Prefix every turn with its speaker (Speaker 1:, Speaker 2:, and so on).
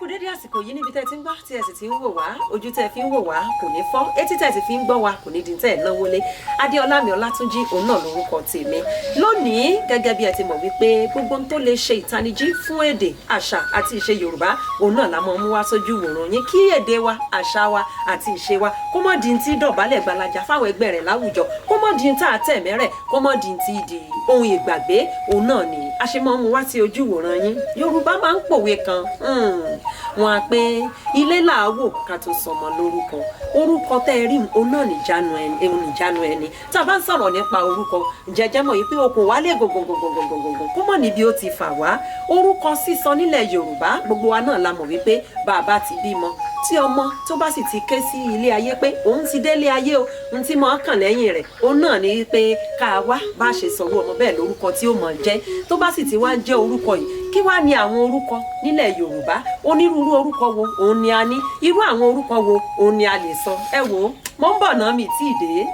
Speaker 1: Dédé àsìkò yìí níbi tẹ́ ti ń gbọ́ tí ẹ sì ti ń wò wá, ojú tẹ́ fi ń wò wá kò ní fọ́, etí tẹ́ sì fi ń gbọ́ wá kò ní di tẹ́ ẹ̀ náwó lé. Adéọlá mi Ọlátúnjí, òun náà lórúkọ tèmi. Lónìí, gẹ́gẹ́ bí ẹ ti mọ̀ wípé gbogbo ohun tó lè ṣe ìtanijí fún èdè, àṣà àti ìṣe Yorùbá, òun náà la máa mú wá sójú wòran yín, kí èdè wa, àṣà wa àti ìṣe wa kó mọ́ di ti dọ̀bálẹ̀ gbalaja fáwọn ẹgbẹ́ rẹ̀ láwùjọ, kó mọ́ di tá a tẹ̀ mẹ́rẹ̀, kó mọ́ di ti di ohun ìgbàgbé. Òun náà ni a ṣe máa ń mú wá sí ojú wòran yín. Yorùbá máa ń pòwe kan, wọn á pé ilé làá wò ká tó sọmọ lórúkọ. Orúkọ tẹ́ ẹ rí, òun náà nìjánu ẹni, nìjánu ẹni. Tá a bá ń sọ̀rọ̀ nípa orúkọ, jẹjẹ mọ̀ yìí pé okùn wálé gògògògògògògò kó mọ̀ níbi ó ti fà wá. Orúkọ sísọ nílẹ̀ Yorùbá, gbogbo wa náà la mọ̀ wípé bàbá ti bímọ, tí ọmọ tó bá sì ti ké sí ilé ayé pé òun ti délé ayé o, ohun tí mọ̀ kàn lẹ́yìn rẹ̀, òun náà ni pé ká wá bá ṣe sọ̀rọ̀ ọmọ bẹ́ẹ̀ lórúkọ tí ó mọ̀ jẹ́. Tó bá sì ti wá ń jẹ́ orúkọ yìí, kí wá ní àwọn orúkọ nílẹ̀ Yorùbá? Onírúurú orúkọ wo òun ni a ní? Irú àwọn orúkọ wo òun ni a lè sọ? Ẹ wò ó, mo ń bọ̀ náà, mi tí ì dé.